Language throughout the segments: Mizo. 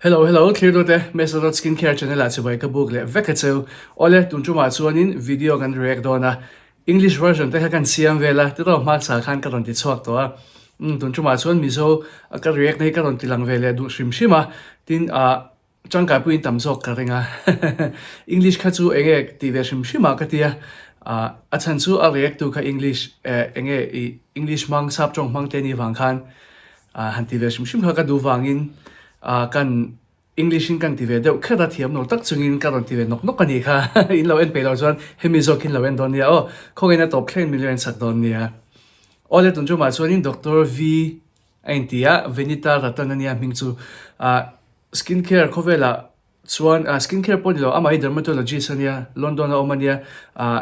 Hello hello thlir dute Mesa dot skin care channel ah chibai ka buk leh vek a cheu. Awle tun tumah chuanin video kan react dawn a, English version te kha kan siam vel a, tiraw hmasa khan ka rawn ti chhuak tawh a. Umm tun tumah chuan Mizo a ka react na hi ka rawn ti lang ve leh duh hrim hrim a, tin ah tangkai puiin tam zawk ka ring a. English kha chu enge tih ve hrim hrim ah ka ti a, ah a chhan chu a react tu kha English eh enge ih English hmang sap tawng hmang te ni vang khan Ah han ti ve hrim hrim kha ka duh vangin ah kan English in kan ti ve deuh kher a thiam lo tak chungin ka rawn ti ve nawk nawk a nih kha in lo en peih loh chuan hemi zawk in lo en dawn nia aw khawngin a tawp thleng min lo en sak dawn nia. Awle tun chumah chuanin Doctor V a inti a Venita Ratan a nia hming chu ah skin care khawvelah chuan ah skin care pawh ni lo amah hi dermatologist a nia London a awm a nia ah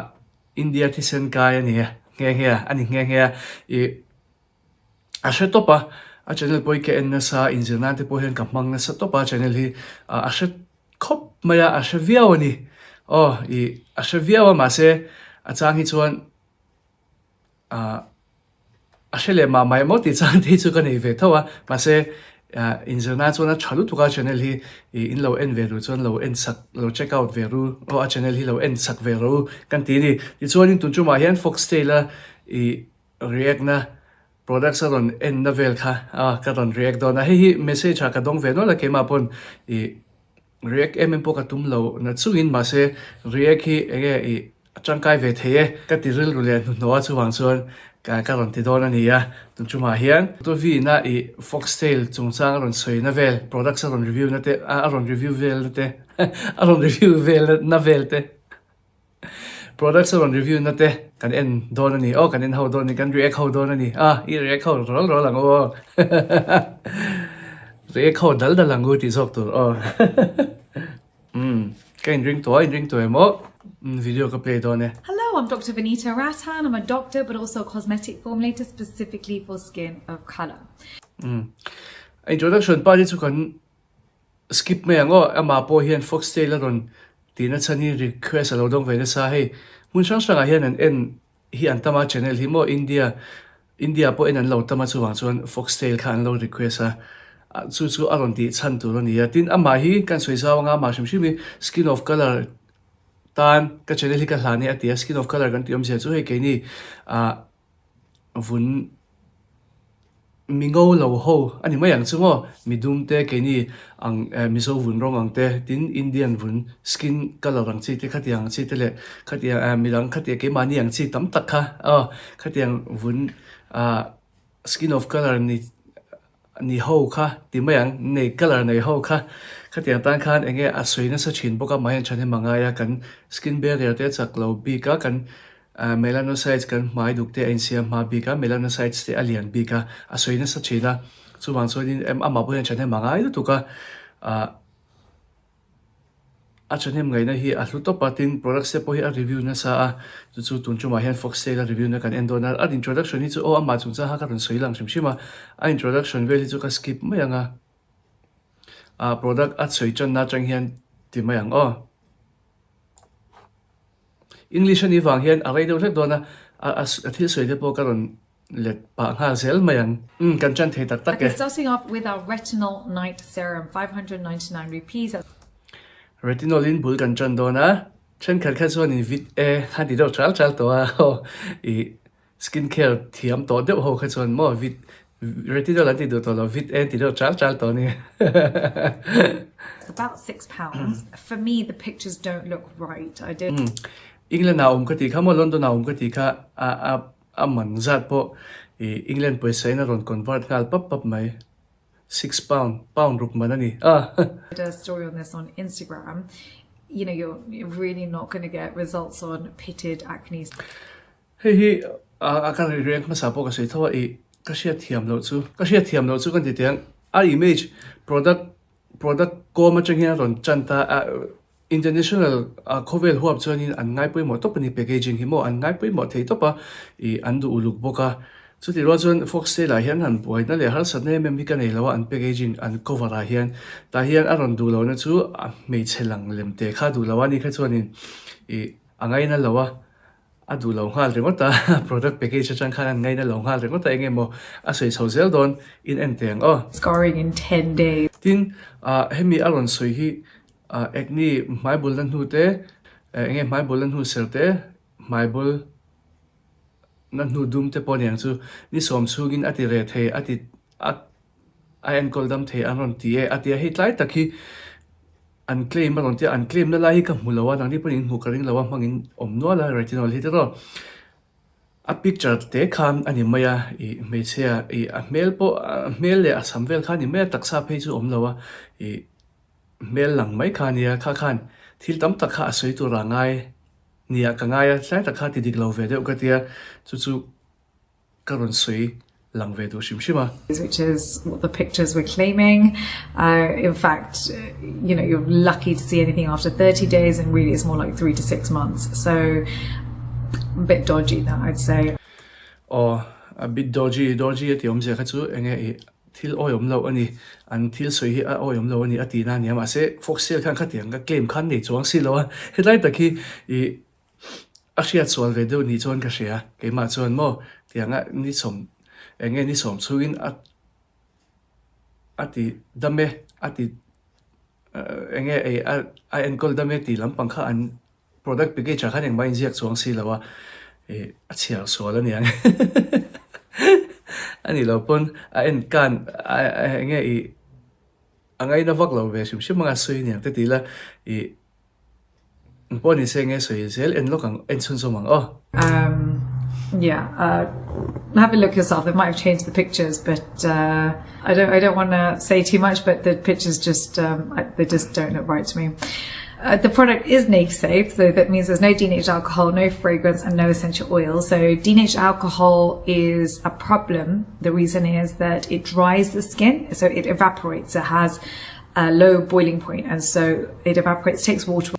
India thisen kai a ni nghe nghe a a ni nghe nghe a ih A hre tawp a, a channel pawh hi ka en nasa, inzir nan te pawh hian ka hmang nasa tawp a channel hi a hre khawp mai a, a hre viau a ni. Aw ih a hre viau a mahse a chang hi chuan ah a hre leh mah mah emaw tih chang te hi chu ka nei ve tho a, mahse ah inzir nan chuan a tha lutuk a channel hi ih in lo en ve ru chuan lo en sak lo check out ve ru aw a channel hi lo en sak ve rawh u kan ti a ni. Tichuanin tun tumah hian foxtail a ih React na products a rawn en na vel kha a ka rawn react dawn a, hei hi message ah ka dawng ve nual a keimah pawn ih react em em pawh ka tum lo na chungin mahse react hi enge ih a tangkai ve thei e ka ti rilru leh hnuhnawh a chuvang chuan ka ka rawn ti dawn a ni a tun chungah hian Tuvi na ih foxtail chungchang a rawn sawi na vel products a rawn review na te a rawn review vel na te a rawn review vel na vel te. Products a rawn review na te kan en dawn a ni aw, kan en ho dawn a ni, kan react ho dawn a ni a, i react ho rawl rawl ang u aw react ho dal dal ang u tih zawk tur aw umm ka inring tawh a, inring tawh em aw video ka play dawn e. Hello, I'm Doctor Vanita Rattan, I'm a doctor but also a cosmetic formulator specifically for skin of colour. Umm introduction part hi chu kan Skip mai ang aw, amah pawh hian Foxtail a rawn tih na chhan hi request a lo dawng ve nasa hei hmun hrang hrangah hian an en hi an tam a channel hi maw India India pawh en an lo tam a chuvang chuan Foxtail kha an lo request a chu chu a rawn tih chhan tur a ni a tin amah hi kan sawi zau anga amah hrim hrim hi skin of colour tan ka channel hi ka hlan e a ti a skin of colour kan tih awmzia chu hei keini ah vun mi ngo lo ho a ni mai ang chu maw mi dum te keini ang eh mizo vun rawng ang te tin Indian vun skin colour ang chi te khatiang ang chi te leh khatiang eh midang khatiang keimahni ang chi tam tak kha aw khatiang vun ah skin of colour ni Ni ho kha ti mai ang, nei colour nei ho kha khatiang tan khan eng nge a sawi nasa thin bawk a, mahni an thahnem a ngai a, kan skin barrier te a chak lo bik a, kan melanocytes kan hmai duk te a insiam hma bik a, melanocytes te a lian bik a, a sawi nasa thin a, chuvang chuanin amah pawh hian thahnem a ngai lutuk a, ah. A thahnem ngaihna hi a hlu tawp a, tin products te pawh hi a review nasa a, chu chu tun tumah hian Foxtail a review na kan en dawn a, a introduction hi chu aw amah chungchang kha ka rawn sawi lang hrim hrim a, a introduction vel hi chu ka skip mai ang a, ah product a sawi tanna atang hian ti mai ang aw. English a nih vang hian a rei deuh hlek dawn a, a thil sawi te pawh ka rawn let pah nghal zel mai ang. Umm kan tan thei tak tak e. Okay, starting off with our retinol night serum, 599 rupees. Retinol in bul kan tan dawn a, thenkhat kha chuan in vit e khan ti deuh chal chal tawh a, aw i skin care thiam tawh deuh ho kha chuan maw vit retinol an ti duh tawh lo vit e an ti deuh chal chal tawh a ni. It's about £6. For me the pictures don't look right, I don't. Umm England ah awm ka tih kha maw London ah awm ka tih kha a a A man zat pawh ih England pawisa in a rawn convert nghal pap pap mai. £6, pound ruk man a ni a. Did a story on this on Instagram, you know you're really not gonna get results on pitted acne. Hei hi a ka react hmasa pawh ka sawi tho a ih ka hriat thiam loh chu ka hriat thiam loh chu kan ti teh ang a image product product kawm atang hian a rawn chan ta a International ah khawvel huap chuanin an ngai pawimawh tawp a ni packaging hi maw an ngai pawimawh thei tawp a ih an duh uluk bawk a chutih rual chuan Foxtel ah hian han buaina leh harsatna em em hi ka nei lo a an packaging an cover ah hian tah hian a rawn duh lohna chu a hmeichhe lang lem te kha duh lo a ni kha chuanin ih a ngaina lo a. A duh lo nghal ringawt a, product package atang khan an ngaina lo nghal ringawt a, eng emaw a sawi chho zel dawn in en teh ang aw. Scarring in 10 days. Tin, ah hemi a rawn sawi hi ah acne hmai bul na hnu te, eng nge hmai bul na hnu ser te, hmai bul na hnu dum te pawh aniang chu ni sawm chhungin a ti reh thei a ti a a enkawl dam thei an rawn ti e a ti a, hei tlai tak hi an claim a rawn ti a, an claim na lai hi ka hmu lo a, nangni pawhin in hmuh ka ring lo a hmangin awm nual a retinol hi tiraw. A picture te khan a ni mai a, ih hmeichhia ih a hmel pawh a hmel leh a sam vel kha a ni mai a, taksa phei chu a awm lo a, ih hmel lang mai kha a nia, kha khan thil tam tak kha a sawi tur a ngai nia ka ngai a, tlai tak kha ti dik lo ve deuh ka tia, chu chu ka rawn sawi lang ve duh hrim hrim a. Which is what the pictures were claiming. Uh, in fact, you know, you're lucky to see anything after 30 days and really it's more like 3 to 6 months. So a bit dodgy that I'd say. Aw, a bit dodgy, dodgy a tih awmzia kha chu enge i thil awiawm loh a ni, an thil sawi hi a awiawm lo a ni a tihna a nia, mahse Foxtail khan khatiang ka claim khan nei chuang si lo a, hetlai tak hi i A hriat sual ve deuh ni chuan ka hria, keimah chuan maw tianga ni sawm eng nge ni sawm chhungin a a ti dam e a ti eng nge ei a a enkawl dam e tih lampang kha an product package ah khan engmah inziak chuang si lo a ih a chhiar sual a niang a nih loh pawn a en kan a eng nge ih a ngaina vak lo ve hrim hrim anga sawi aniang te tih ila ih. Eng pawh ni se nge sawi zel en lawk ang en chhunzawm ang aw. Um yeah uh have a look yourself they might have changed the pictures but uh I don't I don't want to say too much but the pictures just um I, they just don't look right to me. Uh, the product is nafe safe, so that means there's no denatured alcohol, no fragrance, and no essential oil. So denatured alcohol is a problem. The reason is that it dries the skin, so it evaporates. It has a low boiling point and so it evaporates, takes water.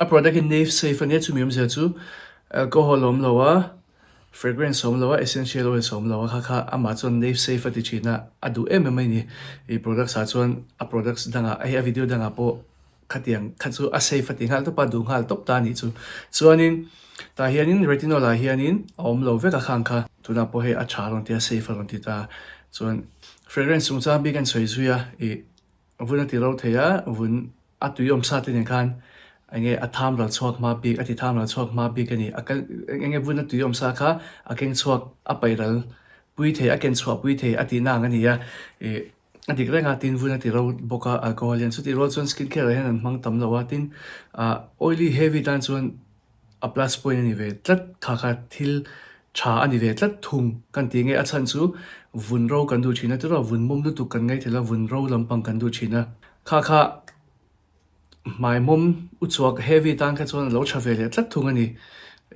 A product hi nafe safe a nia chumi awmzia chu alcohol a awm lo a, fragrance a awm lo a, essential oils a awm lo a kha kha amah chuan nafe safe a ti thin a, a duh em em mai ni. I products ah chuan a products dangah hei a video dangah pawh khatiang kha chu a safe a ti nghal tawp a, duh nghal tawp ta a nih chu. Chuanin tah hianin retinol ah hianin a awm lo vek a khang kha tunah pawh hei a tha a rawn ti a safe a rawn ti ta chuan fragrance chungchang bik a insawi zui a ih Vun a ti ro thei a, vun a tui awm sa te nen khan eng nge a tham ral chhuak hma bik, a ti tham ral chhuak hma bik a ni. A kal eng nge vun a tui awm sa kha a keng chhuak a paih ral pui thei, a ken chhuah pui thei a tihna ang a ni a. Ih a dik reng a, tin vun a ti ro bawk a alcohol hian. Chutih rual chuan skin care ah hian an hmang tam lo a, tin ah oily heavy tan chuan A plus point a ni ve tlat, kha kha thil tha a ni ve tlat thung kan tih nge a chhan chu vun ro kan duh thin a tiraw vun mawm lutuk kan ngaih theih lo vun ro lampang kan duh thin a kha kha hmai mawm u chhuak heavy tan kha chuan a lo tha ve leh tlat thung a ni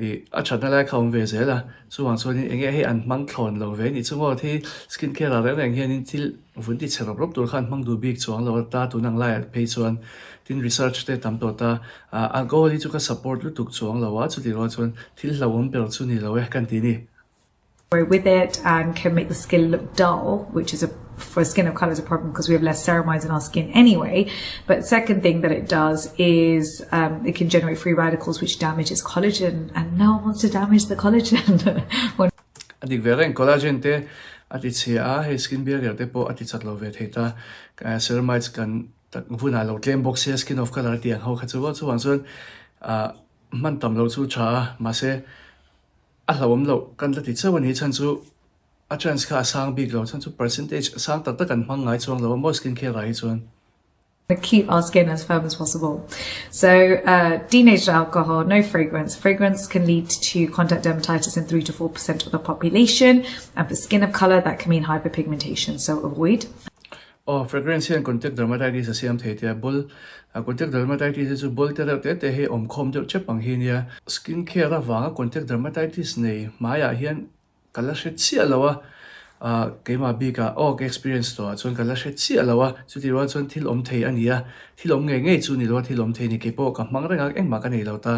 ih a thatna lai kha a awm ve zel a chuvang chuanin eng nge hei an hmang thlawn lo ve anih chu maw thi skin care ah reng reng hianin thil vun ti chhe rawp rawp tur kha an hmang duh bik chuang lo a ta tun ang laiah phei chuan tin research te tam tawh ta. Ah alcohol hi chu ka support lutuk chuang lo a, chutih rual chuan thil hlauhawm ber chu ni lo e kan ti ni. With it and can make the skin look dull which is a for skin of color is a problem because we have less ceramides in our skin anyway but second thing that it does is um, it can generate free radicals which damages collagen and no one wants to damage the collagen when A dik ve reng collagen te a ti chhia a, hei skin barrier te pawh a ti chat lo ve thei ta, ceramides kan Tak vunah lo tlem bawk sia skin of colour tih ang ho kha chu chuvang chuan ah hman tam loh chu tha a mahse a hlauhawm loh kan la ti chauh a ni chhan chu a chance kha a sang bik lo chhan chu percentage sang tak tak an hmang ngai chuang lo a maw skin care ah hi chuan. Keep our skin as firm as possible so uh denatured alcohol no fragrance fragrance can lead to contact dermatitis in 3 to 4% of the population and for skin of colour that can mean hyperpigmentation so avoid. Aw, fragrance hian contact dermatitis a siam thei tia bul a contact dermatitis hi chu bul te reuh te te hi awm khawm deuh chep ang hi nia. Skin care avanga contact dermatitis nei hmaiah hian ka la hre chiah lo a, ah keimah bikah aw ka experience tawh ah chuan ka la hre chiah lo a, chutih rual chuan thil awm thei a ni a, thil awm ngei ngei chu ni lo a thil awm thei a ni keipawh ka hmang reng a engmah ka nei lo ta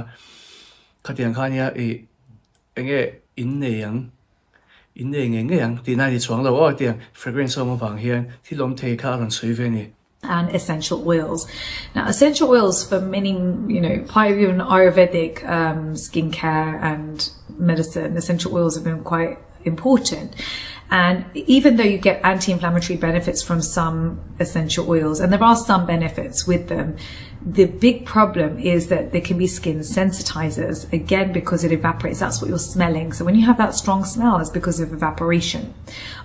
khatiang kha nia ih enge in nei ang. In nei ngei ngei ang tihna a ni chuang lo aw tiang fragrance awm avang hian thil awm thei kha a rawn sawi ve a ni. And essential oils. Now essential oils for many you know part of even Ayurvedic um skincare and medicine essential oils have been quite important. And even though you get anti-inflammatory benefits from some essential oils, and there are some benefits with them, the big problem is that they can be skin sensitizers, again, because it evaporates. That's what you're smelling. So when you have that strong smell, it's because of evaporation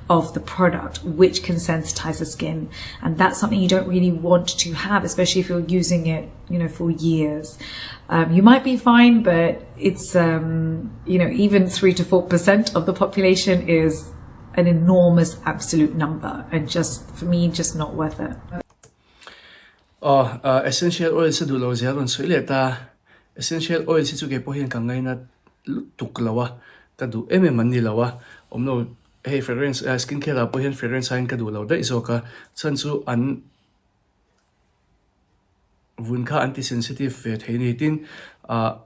of the product, which can sensitize the skin. And that's something you don't really want to have, especially if you're using it, you know, for years. Um, you might be fine, but it's, um, you know, even 3 to 4% of the population is an enormous absolute number and just, for me, just not worth it. Aw, uh, essential oils a duh lo zia rawn sawi leh ta. Essential oils hi chu kei pawh hian ka ngaina lutuk lo a, ka duh em em an ni lo a, awm lo hei fragrance eh skin care ah pawh hian fragrance aiin ka duh lo daih zawk a, chhan chu an vun kha an ti sensitive ve thei a ni. Tin, ah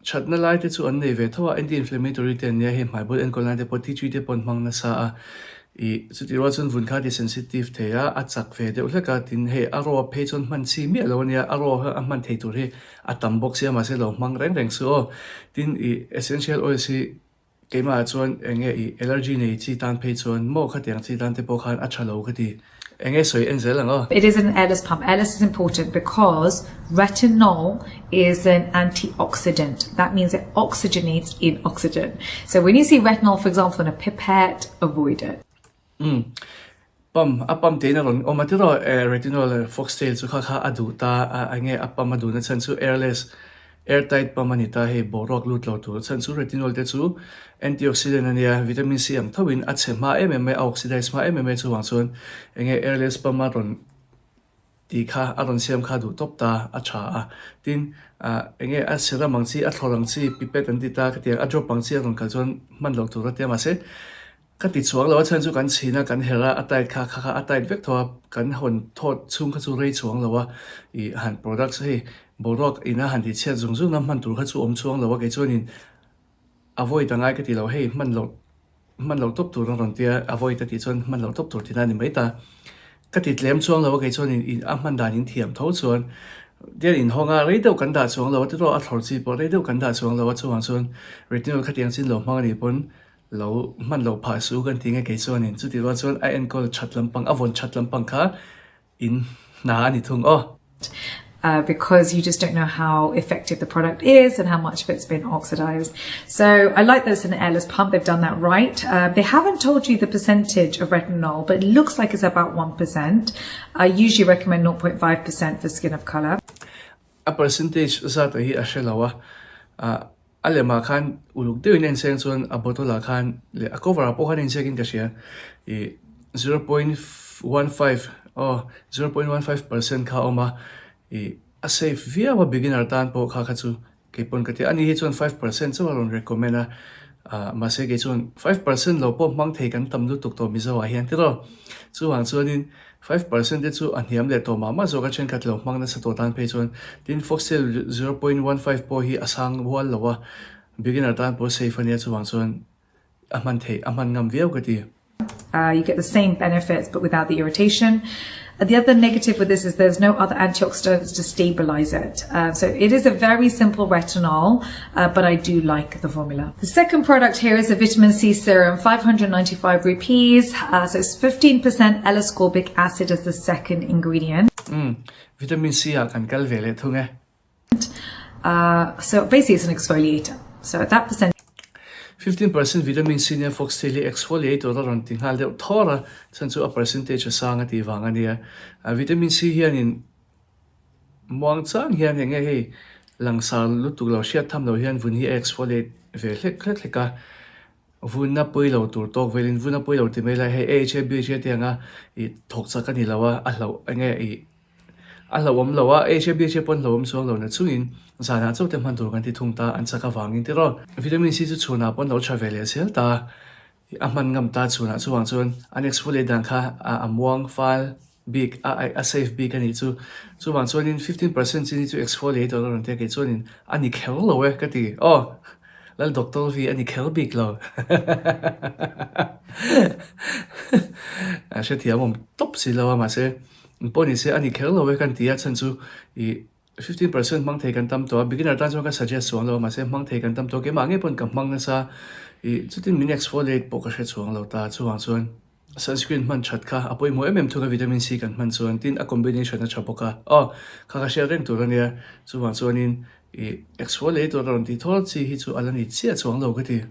thatna lai te chu an nei ve tho a, anti inflammatory te an nia, hei hmai bul enkawl nan te pawh tea tree te pawh an hmang nasa a, ih chutih rual chuan vun kha a ti sensitive thei a, a chak ve deuh hlek a, tin hei a raw phei chuan hman chi miah lo a nia, a raw a hman thei tur hi a tam bawk sia mahse lo hmang reng reng suh aw. Tin, ih essential oils hi Keimah chuan eng nge i allergy nei chi tan phei chuan maw khatiang chi tan te pawh khan a tha lo ka ti. Eng nge sawi en zel ang aw. It is an airless pump. Airless is important because retinol is an antioxidant. That means it oxygenates in oxygen. So when you see retinol, for example, in a pipette, avoid it. Umm. Pump, a pump tein a rawn awm a tiraw eh retinol leh foxtail chu kha kha a duh ta a eng nge a pump a duhna chhan chu airless air tight pump a ni ta hei boruak lut lo tur chhan chu retinol te chu antioxidant a nia vitamin C ang tho in a chhe hma em em mai a oxidize hma em em mai chuvang chuan eng nge airless pump a rawn tih kha a rawn siam kha duh tawp ta a tha a tin ah eng nge a serum ang chi a thlawr ang chi pipette an ti ta khatiang a drop ang chi a rawn kal chuan hman loh tur a tia mahse Ka ti chhuak lo a chhan chu kan chhin a, kan herh a, a tight kha kha kha a tight vek tho a, kan hawn thawt chhung kha chu rei chhuang lo a, ih han products hei boruak ina han tih chhiat zung zung a hman tur kha chu awm chhuang lo a kei chuanin avoid a ngai ka ti lo hei hman loh hman loh tawp tur a rawn tia avoid a tih chuan hman loh tawp tur tihna a ni mai ta. Ka ti tlem chuang lo a kei chuan in a hman dan in thiam tho chuan tian in hawng a rei deuh kan dah chuang lo a tiraw a thlawr chi pawh rei deuh kan dah chuang lo a chuvang chuan retinol khatiang chin lo hmang a nih pawn Lo hman loh phah su kan ti nge kei chuanin chutih rual chuan a enkawl that lampang a vawn that lampang kha in hna a ni thung aw. Because you just don't know how effective the product is and how much of it's been oxidized. So I like that it's an airless pump, they've done that right. Uh, they haven't told you the percentage of retinol, but it looks like it's about 1%. I usually recommend 0.5% for skin of color. A percentage zat hi a hre lo a, A lemah khan uluk deuhin a inseng chuan a bottle ah khan leh a cover ah pawh khan a inziak in ka hria ih 0.15 aw 0.15% kha a awm a ih a safe viau a beginner tan pawh kha kha chu kei pawn ka ti a ani hi chuan 5% chauh a rawn recommend a ah mahse kei chuan 5% lo pawh hmang thei kan tam lutuk tawh Mizo ah hian tiraw chuvang chuanin 5% te chu a hniam leh tawh mah mah zawk a thenkhat lo hmang nasa tawh tan phei chuan tin Foxtel 0.15 pawh hi a sang rual lo a, beginner tan pawh safe a nia chuvang chuan a hman theih a hman ngam viau ka ti. You get the same benefits but without the irritation. The other negative with this is there's no other antioxidants to stabilize it. So it is a very simple retinol but I do like the formula. The second product here is a vitamin C serum, 595 rupees. Uh, so it's 15% L-ascorbic acid as the second ingredient. Mm, vitamin C ah kan kal ve leh thung e. Uh, so basically it's an exfoliator. So at that percent 15% vitamin C nia foxtail hi exfoliator a rawn ti nghal deuh thawr a, chhan chu a percentage a sang a tih vang a nia. Uh, vitamin C hianin Muang chang hian eng nge hei langsar lutuk lo hriat tham lo hian vun hi a exfoliate ve hlek hlek hlek a, vun a pawi lo tur tawk velin vun a pawi lo ti mai lai hei AHA BHA te anga ih thawk chak a ni lo a, a hlauh eng nge ih a hlauhawm lo a, AHA BHA pawn hlauhawm chuang lo na chungin zanah chauh te hman tur kan ti thung ta an chak avangin tiraw vitamin C chu chhunah pawn lo tha ve leh zel ta. A hman ngam ta chhunah chuvang chuan an exfoliate dan kha a muang fal bik a a safe bik a nih chu. Chuvang chuanin 15% chin hi chu exfoliate a rawn tia kei chuanin a ni kher lo e ka ti. Aw! Lal Doctor hi a ni kher bik lo. A hrethiam awm tawp si lo a mahse pawh ni se a ni kher lo e kan ti a chhan chu ih. 15% hmang thei kan tam tawh a, beginner tan chuan ka suggest chuang lo a, mahse hmang thei kan tam tawh a, keimah ngei pawn ka hmang nasa ih chutin min exfoliate pawh ka hre chuang lo ta, chuvang chuan sunscreen hman that kha a pawimawh em em thung a vitamin C kan hman chuan tin a combination a tha bawk a, aw kha ka hriat reng tur a nia, chuvang chuanin ih exfoliate tur a rawn tih thawr chi hi chu a la ni chiah chuang lo ka ti.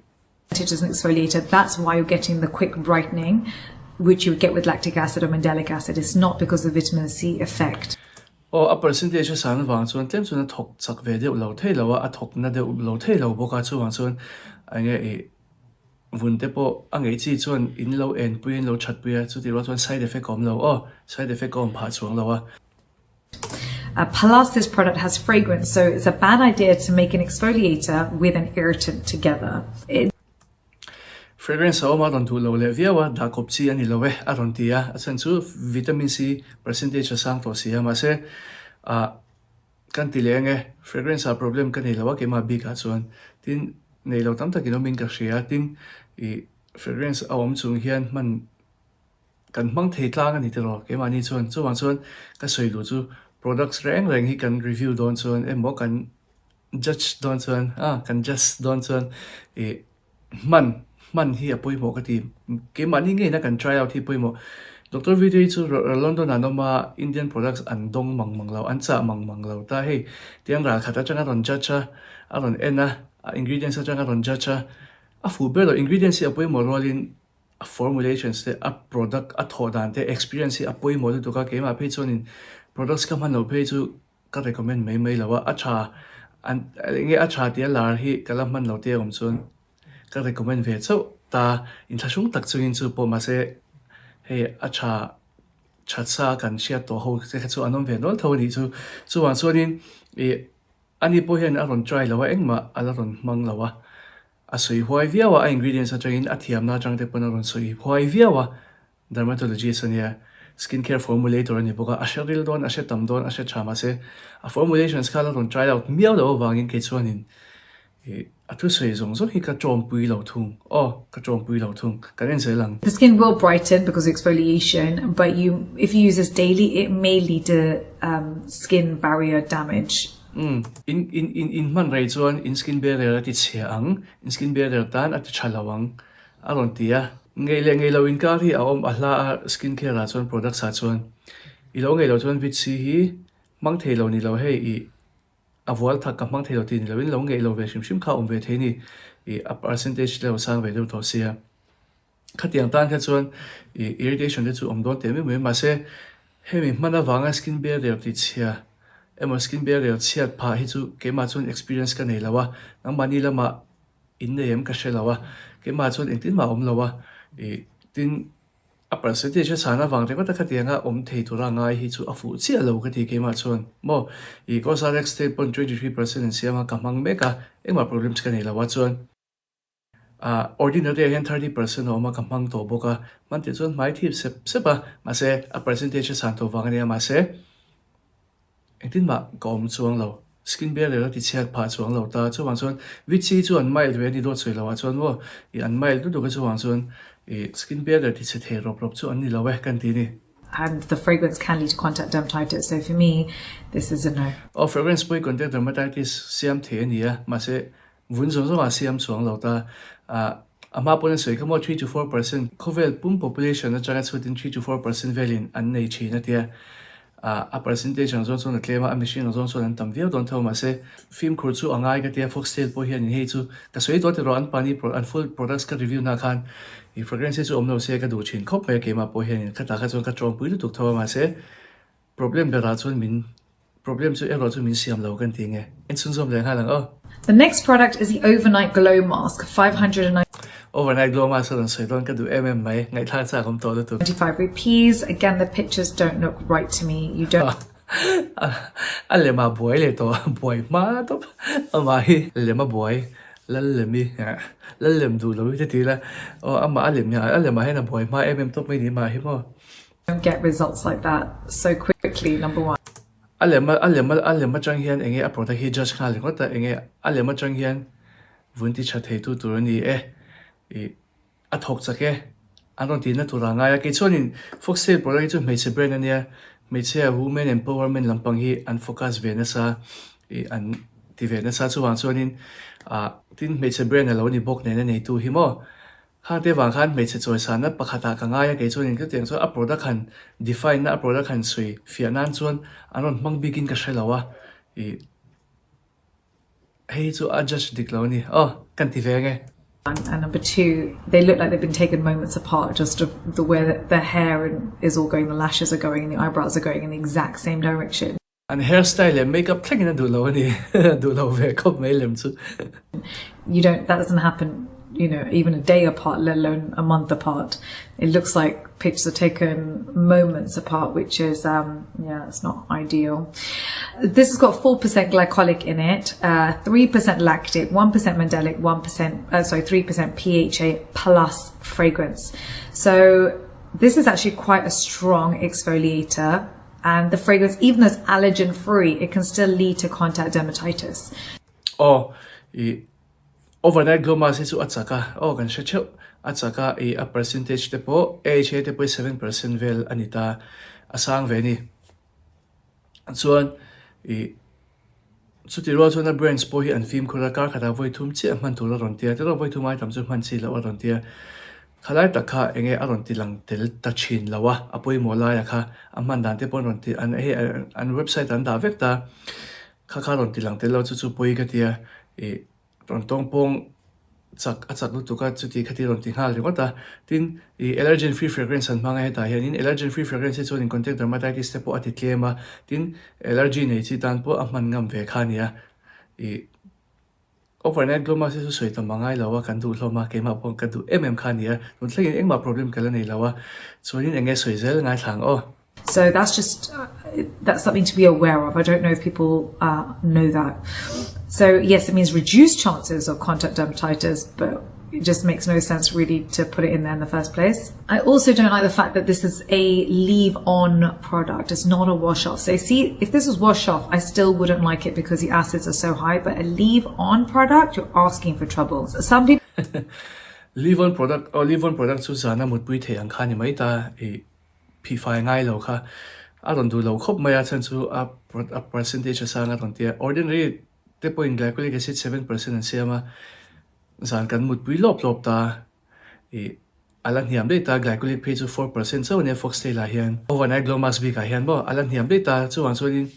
It is an exfoliator, that's why you're getting the quick brightening which you would get with lactic acid or mandelic acid, it's not because of vitamin C effect. Aw, a percentage a san avang chuan tlem chuan a thawk chak ve deuh lo thei lo a, a thawk na deuh lo thei lo bawk a, chuvang chuan enge ih vun te pawh a ngeih chi chuan in lo en pui in lo that pui a, chutih rual chuan side effect a awm lo aw, side effect a awm phah chuang lo a. Plus this product has fragrance so it's a bad idea to make an exfoliator with an irritant together. It. Fragrance a awm a rawn duh lo leh viau a, dah kawp chi a ni lo e a rawn ti a, a chhan chu vitamin C percentage a sang tawh si a, mahse ah kan ti leh ange fragrance ah problem ka nei lo a keimah bik ah chuan tin nei lo tam takin awmin ka hria tin ih fragrance a awm chung hian hman Kan hmang thei tlang a ni tiraw keimahni chuan chuvang chuan ka sawi duh chu products reng reng hi kan review dawn chuan emaw kan judge dawn chuan ah kan judge dawn chuan ih hman hman hi a pawimawh ka ti keimahni ngeina kan try out hi pawimawh Doctor Vijay hi chu London ah an awm a Indian products an dawng mang mang lo an chah mang mang lo ta hei tiang ral khat atanga rawn judge a a rawn en a a ingredients atanga rawn judge a a fuh ber lo ingredients hi a pawimawh rualin A formulations te, a product a thawh dan te, experience hi a pawimawh lutuk a, keimah phei chuanin products ka hman loh phei chu ka recommend mai mai lo a, a tha an eng nge a tha tia lar hi ka la hman lo te awm chuan ka recommend ve chauh ta, inthlahrung tak chungin chu pawh mahse hei a tha that sa kan hriat tawh ho te kha chu an awm ve nual tho a nih chu, chuvang chuanin ih ani pawh hian a rawn try lo a engmah a la rawn hmang lo a. A sawi huai viau a, a ingredients atangin a thiamna atang te pawn a rawn sawi huai viau a, dermatologist a nia, skin care formulator a ni bawk a, a hre ril dawn, a hre tam dawn, a hre tha mahse a formulations kha la rawn try out miau loh avangin kei chuanin ih a thusawi zawng zawng hi ka tawmpui lo thung, aw ka tawmpui lo thung, kan en zel ang. The skin will brighten because of exfoliation but you if you use this daily it may lead to skin barrier damage. Umm, in in in in hman rei chuan in skin barrier a ti chhia ang, in skin barrier tan a ti tha lo ang a rawn ti a. Ngeih leh ngeih lo inkar hi a awm a hla a skin care ah chuan products ah chuan i lo ngeih loh chuan vit C hi hmang thei lo ni lo hei i a vual thak ka hmang thei lo tih ni lo in lo ngeih lo ve hrim hrim kha a awm ve thei ni i a percentage level sang ve deuh tawh sia. Khatiang tan kha chuan ih irritation te chu awm dawn teh mai mai mahse hemi hman avanga skin barrier tih chhia emaw skin barrier chhiat phah hi chu keimah chuan experience ka nei lo a, nangmahni lamah in nei em ka hre lo a, keimah chuan engtin mah a awm lo a, ih tin a percentage a chhan avang ringawt a khatianga awm thei tura ngai hi chu a fuh chiah lo ka ti keimah chuan maw ih Cosrx te pawn 23% an siam a ka hmang mek a engmah problems ka nei lo a chuan. Ah, ordinary ah hian 30% a awm a, ka hmang tawh bawk a, hman tih chuan hmai thip sep sep a, mahse a percentage a chhan tawh vang a nia, mahse engtin mah ka awm chuang lo, skin barrier a ti chhiat phah chuang lo ta, chuvang chuan vit C chu an mild ve a ni dawt sawi lo ah chuan maw, ih an mild lutuk a chuvang chuan ih skin barrier ti chhe thei rawp rawp chu an ni lo e kan ti a ni. And the fragrance can lead to contact dermatitis, so for me this is a no. Aw fragrance pawh hi contact dermatitis siam thei a ni a, mahse Vun zawng zawngah siam chuang lo ta. Ah, a hma pawn a sawi kha maw 3 to 4% khawvel pum population atanga chhutin 3 to 4% velin an nei thin a tia. Ah, a percentage ang zawng chuan a tlem a, a mihring ang zawng chuan an tam viau dawn tho mahse fimkhur chu a ngai ka tia Foxtail pawh hianin hei chu ka sawi tawh tiraw an pani an full products ka review na khan ih fragrance hi chu awm lo se ka duh thin khawp mai a keimah pawh hianin khatah kha chuan ka tawngpui lutuk tho a mahse Problem berah chuan min problem chu erawh chu min siam lo kan ti nge. En chhunzawm leh nghal ang aw. The next product is the Overnight Glow Mask, 595 Overnight Glow Mask a rawn sawi dawn ka duh em em mai, ngaihthlak chak awm tawh lutuk. rupees, again the pictures don't look right to me, you don't. A lem ah buai leh tawh, buai hma tawp amah hi lem a buai, lal lem i lal lem duh lo hi te ti ila aw amah a lem a lem ah hian a buai hma em em tawp mai ni mah hi maw. Don't get results like that so quickly number one. A lem a lem a lem atang hian enge a product hi judge nghal ringawt a enge a lem atang hian vun ti tha thei tu tur a ni e ih a thawk chak e an rawn tihna tur a ngai a kei chuanin Foxtail product hi chu hmeichhe brand a nia. Hmeichhia women empowerment lampang hi an focus ve nasa ih an ti ve nasa chuvang chuanin ah tin hmeichhe brand a lo ni bawk nen a neitu hi maw khang te vang khan hmeichhe chawisana pakhatah ka ngai a kei chuanin chutiang chuan a product han define na a product han sawi fiah nan chuan an rawn hmang bikin ka hre lo a ih Hei chu a judge dik lo a ni. Aw, kan ti ve ange. And number 2, they look like they've been taken moments apart just of the way that the hair and is all going, the lashes are going and the eyebrows are going in the exact same direction. An hairstyle leh makeup thlengin a duh lo a ni. Duh lo ve khawp mai lem chu. You don't, that doesn't happen, you know, even a day apart, let alone a month apart. It looks like pictures are taken moments apart, which is, um, yeah, it's not ideal. This has got 4% glycolic in it, uh, 3% lactic, 1% mandelic, 1%, uh, sorry, 3% PHA plus fragrance. So this is actually quite a strong exfoliator and the fragrance, even though it's allergen free, it can still lead to contact dermatitis. Oh, Overnight glow mask hi chu a chak a, aw kan hre theuh, a chak a ih a percentage te pawh AHA te pawh hi 7% vel a ni ta, a sang ve a ni. Chuan ih chuti rual chuan a branch pawh hi an fimkhur a, kar khatah vawi thum chiah hman tur a rawn ti a, tiraw vawi thum ai tam chu hman chi loh a rawn ti a, khalai tak kha eng nge a rawn ti lang tel ta thin lo a, a pawimawh laia kha a hman dan te pawh an rawn ti an hei an website ah an dah vek ta, kha kha rawn ti lang tel lo chu chu pawi ka ti a ih rawn tawng pawng chak a chak lutuk a chuti khati rawn ti nghal ringawt a tin ih allergen free fragrance an hmang a hetah hianin allergen free fragrance hi chuan in contact dermatitis te pawh a ti tlem a tin allergy nei chi tan pawh a hman ngam ve kha a ni a ih overnight glow mask hi chu sawi tam a ngai lo a kan duh hlawm a keimah pawh ka duh em em kha a ni a tun thlengin engmah problem ka la nei lo a chuanin eng nge sawi zel ngaithla ang aw. So that's just uh, that's something to be aware of. I don't know if people uh, know that. So yes, it means reduced chances of contact dermatitis, but it just makes no sense really to put it in there in the first place. I also don't like the fact that this is a leave on product. It's not a wash off. So see, if this was wash off, I still wouldn't like it because the acids are so high, but a leave on product, you're asking for trouble. Some people leave on product or oh, leave on product chu zana mutpui thei ang kha ni mai ta e phihfai ngai lo kha a rawn duh lo khawp mai a chhan chu a a percentage a sang a rawn ti a ordinary te pawhin glycolic acid 7% an siam a zan kan mutpui lawp lawp ta ih a la hniam daih ta glycolic phei chu 4% chauh a nia foxtail ah hian overnight glow mask bik ah hian maw a la hniam daih ta chuvang chuanin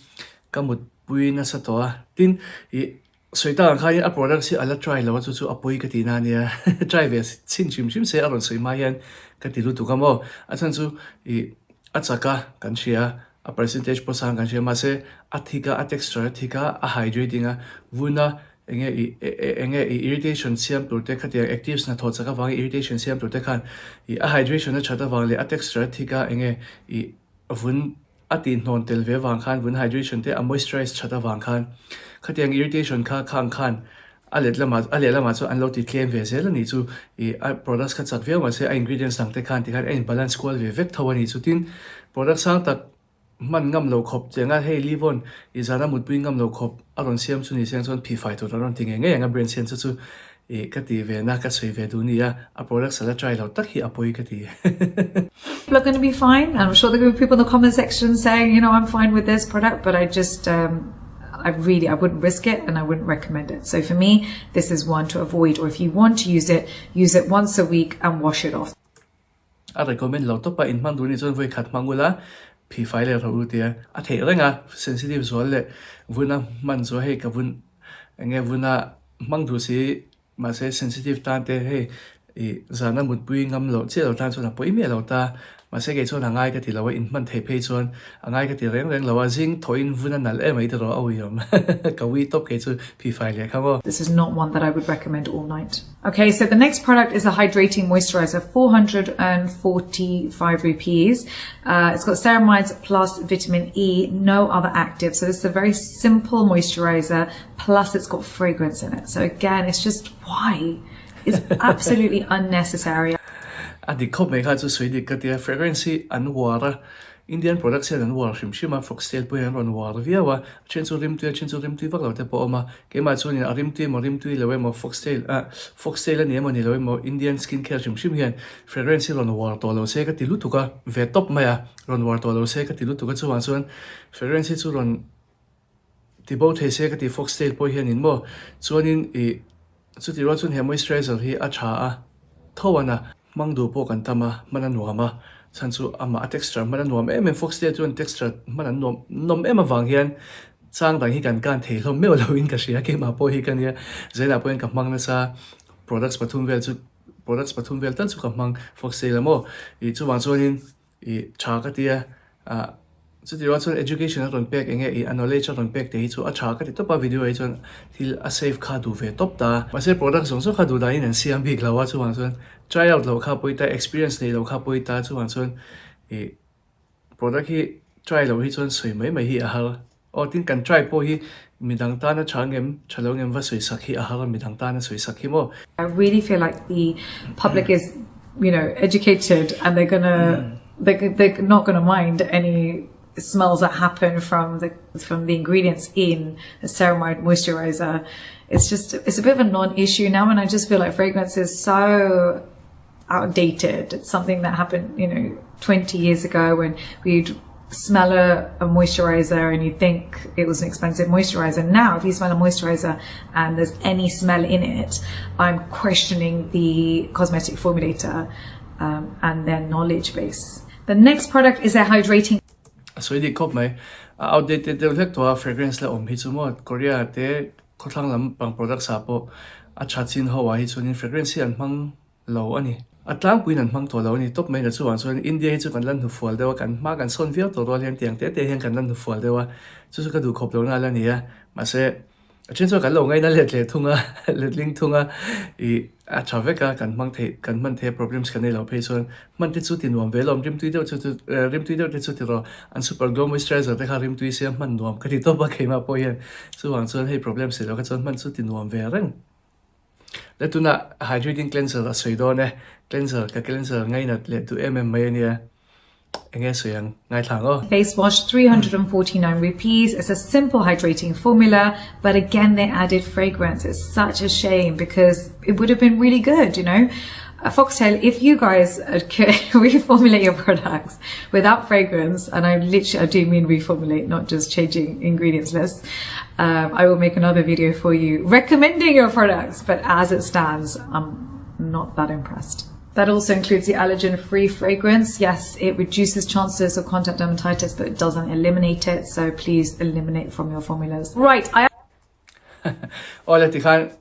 ka mutpui nasa tawh a tin ih Sawi tak ang khanin a products hi a la try lo a chu chu a pawi ka tihna a nia try ve chhin hrim hrim se a rawn sawi hma hian ka ti lutuk a maw a chhan chu ih a chak a kan hria a percentage pawh sang kan hria mahse a thik a a texture a thik a a hydrating a vuna eng nge ih eng nge ih irritation siam tur te khatiang actives hnathawh chak avangin irritation siam tur te khan ih a hydration a that avang leh a texture a thik a eng nge ih vun A tihhnawn tel ve vang khan vun hydration te a moisturize that avang khan khatiang irritation kha khang khan a let lamah a lehlamah chuan an lo ti tlem ve zel a nih chu ih a products kha chak viau mahse a ingredients dang te khan tikhan a in balance kual ve vek tho a nih chu tin product sang tak hman ngam lo khawp chiang a hei Livon ih zana mutpui ngam lo khawp a rawn siam chu ni se ang chuan phihfai tur a rawn ti ngei ngei ang a brand siam chu chu Ih, ka ti ve na, ka sawi ve duh nia, a products a la try lo tak hi a pawi ka ti. People are going to be fine and I'm sure there are going to be people in the comment section saying, you know, I'm fine with this product, but I just, um, I really, I wouldn't risk it and I wouldn't recommend it. So for me, this is one to avoid, or if you want to use it, use it once a week and wash it off. A recommend lo tawp a, in hman duh nih chuan vawi khat hmang ula, phih fai leh rawh u tia a theih reng a, sensitive zual leh vuna hman chu hei ka vun eng nge vuna hmang duh si mahse sensitive tan te hei ih zana mutpui ngam loh chiah lo tan chuan a pawi miah lo ta, mahse kei chuan a ngai ka ti lo a, in hman theih phei chuan a ngai ka ti reng reng lo a, zing thawhin vuna nalh em mai tiraw a ui awm ka ui tawp kei chu phih fai leh kha maw. This is not one that I would recommend all night. Okay, so the next product is a hydrating moisturizer, 445 rupees. Uh, it's got ceramides plus vitamin E, no other active. So this is a very simple moisturizer, plus it's got fragrance in it. So again, it's just why? It's absolutely unnecessary. A dik khawp mai kha chu sawi dik ka tia fragrance hi an uar a. Indian products hian an uar hrim hrim a, Foxtail pawh hian an rawn uar viau a, a then chu rimtui a then chu rimtui vak lo te pawh a awm a, keimah chuanin a rimtui emaw rimtui lo emaw Foxtail ah Foxtail a ni emaw ni lo emaw Indian skin care hrim hrim hian fragrance hi rawn uar tawh lo se ka ti lutuk a, ve tawp mai a, rawn uar tawh lo se ka ti lutuk a chuvang chuan fragrance hi chu rawn Ti bo thei se ka ti foxtail pawh hianin maw chuanin ih chuti rual chuan he moisturizer hi a tha a tho an a hmang duh pawh kan tam a hman a nuam a chhan chu amah a texture hman a nuam em em foxtail chuan texture hman an nuam nawm em avang hian chang dang hi kan kan thei hlawm meuh lo in ka hria keimah pawh hi ka nia zelah pawh hian ka hmang nasa products pathum vel chu products pathum vel tal chu ka hmang foxtail a maw ih chuvang chuanin Ih tha ka ti a, ah chuti rual chuan education a rawn pek eng nge ih a knowledge a rawn pek te hi chu a tha ka ti tawp a video ah hi chuan thil a save kha duh ve tawp ta. Mahse product zawng zawng kha duh dahin an siam bik lo a chuvang chuan try out loh kha pawi ta experience neih loh kha pawi ta chuvang chuan ih product hi try loh hi chuan sawi mai mai hi a har. Aw tin kan try pawh hi midang tana tha ngem tha lo ngem va sawi sak hi a har a midang tana sawi sak hi maw. I really feel like the public is you know educated and they're gonna they they're not gonna mind any smells that happen from the from the ingredients in a ceramide moisturizer. It's just it's a bit of a non-issue now and I just feel like fragrance is so outdated. It's something that happened, you know, 20 years ago when we'd smell a, a moisturizer and you'd think it was an expensive moisturizer. Now, if you smell a moisturizer and there's any smell in it, I'm questioning the cosmetic formulator um, and their knowledge base. The next product is a hydrating A sawi dik khawp mai. A outdated deuh hlek tawh a fragrance la awm hi chu maw Korea te khawthlang lampang products ah pawh a tha chin ho ah hi chuanin fragrance hi an hmang lo a ni. A tlangpuiin an hmang tawh lo a ni. Tawp mai na chuvang chuan India hi chu kan la hnufual deuh a, kan hma kan sawn viau tawh rual hian tiang te te hian kan la hnufual deuh a, chu chu ka duh khawp lohna a la ni a. Mahse, a then chuan kan lo ngaina let leh thung a, letling thung a, ih a tha vek a, kan hmang theih, kan hman theih a problems kan nei lo phei chuan hman te chu ti nuam ve lawm, rimtui deuh chu chu rimtui deuh te chu ti rawh, an super glow moisturizer te kha rimtui sia hman nuam ka ti tawp a keimah pawh hian chuvang chuan hei problems nei lo kha chuan hman chu ti nuam ve reng. Le tunah hydrating cleanser a sawi dawn e, cleanser ka cleanser ngainat leh duh em em mai a nia, eng nge sawi ang ngaithla ang aw. Face wash 349 rupees it's a simple hydrating formula but again they added fragrance it's such a shame because it would have been really good you know Foxtail if you guys could reformulate your products without fragrance and I literally I do mean reformulate not just changing ingredients list um, I will make another video for you recommending your products but as it stands I'm not that impressed. That also includes the allergen-free fragrance. Yes, it reduces chances of contact dermatitis, but it doesn't eliminate it. So please eliminate from your formulas. Right, I Awle tikhan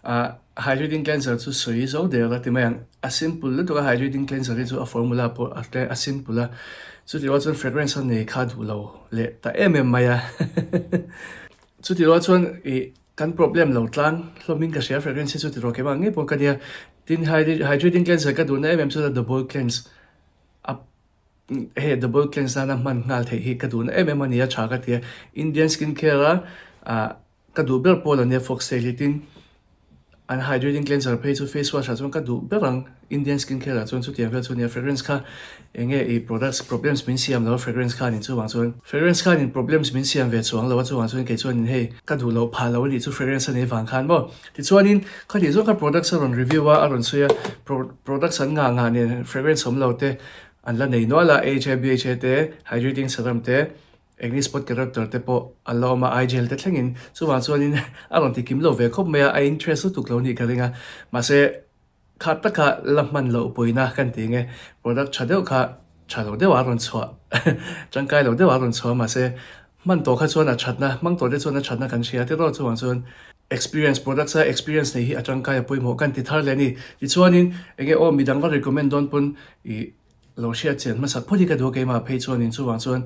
ah hydrating cleanser chu sawi zo der a ti mai ang. A simple lutuk a hydrating cleanser hi chu a formula pawh a tle a simple a. Chutih rual chuan fragrance a nei kha duh lo leh ta em em mai a. Chutih rual chuan ih kan problem lo tlang hlawmin ka hria fragrance hi chu ti rawh keimah ngei pawh ka nia. Tin hydrating cleanser ka duhna em em chu double cleanse a Hei double cleanse nana hman nghal theih hi ka duhna em em a ni a, tha ka ti a. Indian skin care a ah ka duh ber pawl a nia foxtail hi tin an hydrating cleanser phei chu face wash ah chuan ka duh ber ang Indian skin care ah chuan chutiang vel chu a nia fragrance kha eng nge ih products problems min siam lo a fragrance khanin chuvang chuan fragrance khanin problems min siam ve chuang lo a chuvang chuan kei chuanin hei ka duh loh phah lo a nih chu fragrance a nei vang khan maw tichuanin khatih zawng kha products a rawn review a a rawn sawi a products an ngah ngah nen fragrance awm lo te An la nei nual a, AHA, BHA te, hydrating serum te, acne spot corrector te pawh an la awm a, eye gel te thlengin. Chuvang chuanin a rawn ti kim lo ve khawp mai a, a interest lutuk lo nih ka ring a. Mahse, kha taka la hman loh pawina kan ti nge, product tha deuh kha tha lo deuh a rawn chhuah, tangkai lo deuh a rawn chhuah a, mahse hman tawh kha chuan a thatna, hmang tawh te chuan a thatna kan hria tiraw chuvang chuan experience products a experience nei hi a tangkai a pawimawh kan ti thar leh a ni. Tichuanin enge aw midang va recommend dawn pawn ih lo hriat chian hmasak phawt hi ka duh a keimah phei chuanin chuvang chuan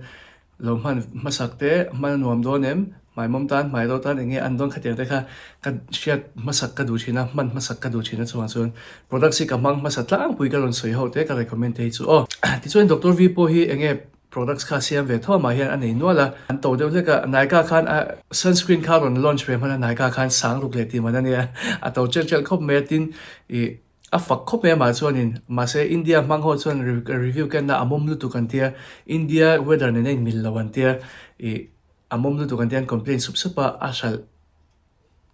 lo hman hmasak te hman a nuam dawn em hmaimawm tan hmai ro tan enge an dawn khatiang te kha ka hriat hmasak ka duh thin a hman hmasak ka duh thin a chuvang chuan products hi ka hmang hmasa tlangpui ka rawn sawi ho te ka recommend te hi chu aw. Tichuan Doctor V pawh hi enge Products kha siam ve tho amah hian a nei nual a, an to deuh hlek a, Nykaa khan a sunscreen kha rawn launch ve hman a, Nykaa khan sang ruk leh tih man a nia, a to chelh chelh khawp mai a, tin ih A fak khawp mai amah chuanin mahse India hmang ho chuan review kenna a mawm lutuk an tia, India weather nen a inmil lo an tia, ih a mawm lutuk an tia an complain sup sup a, a hralh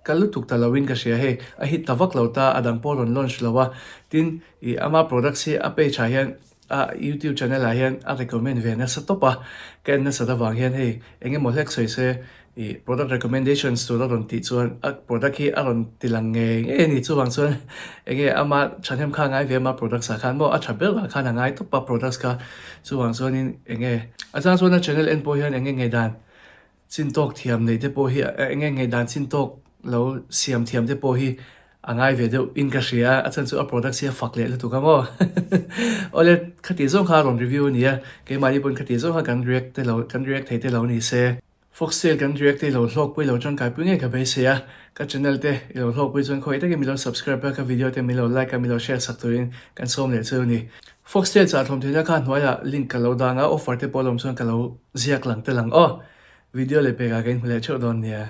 kal lutuk ta loin ka hria hei a hit ta vak lo ta a dang pawh a rawn launch lo a, tin ih ama products hi a page ah hian a youtube channel ah hian a recommend ve nasa tawp a, ka en nasat avang hian hei eng emaw hlek sawi se ih product recommendations tur a rawn tih chuan a product hi a rawn ti lang ngei ngei a ni chuvang chuan eng nge ama thahnem kha a ngai ve ama products ah khan maw a tha ber ah khan a ngai tawp a products kha chuvang chuanin eng nge a chang chuan a channel en pawh hian eng nge ngaihdan chin tawk thiam neih te pawh hi eng nge ngaihdan chin tawk lo siam thiam te pawh hi a ngai ve deuh in ka hria a chhan chu a products hi a fak leh lutuk a maw awle khati zawng kha a rawn review a ni a keimahni pawn khati zawng kha kan react te lo kan react thei te lo ni se. Foxtail kan react te i lo hlawkpui lo tangkaipui ngei ka beisei a, ka channel te i lo hlawkpui chuan khawi takin min lo subscribe a, ka video te min lo like a, min lo share sak turin kan sawm leh chu a ni. Foxtail chah thlawm theihna kha hnuaiah link ka lo dang a, offer te pawh lawm chuan ka lo ziak lang tel ang aw. Video leh pekah ka inhmu leh theuh dawn nia.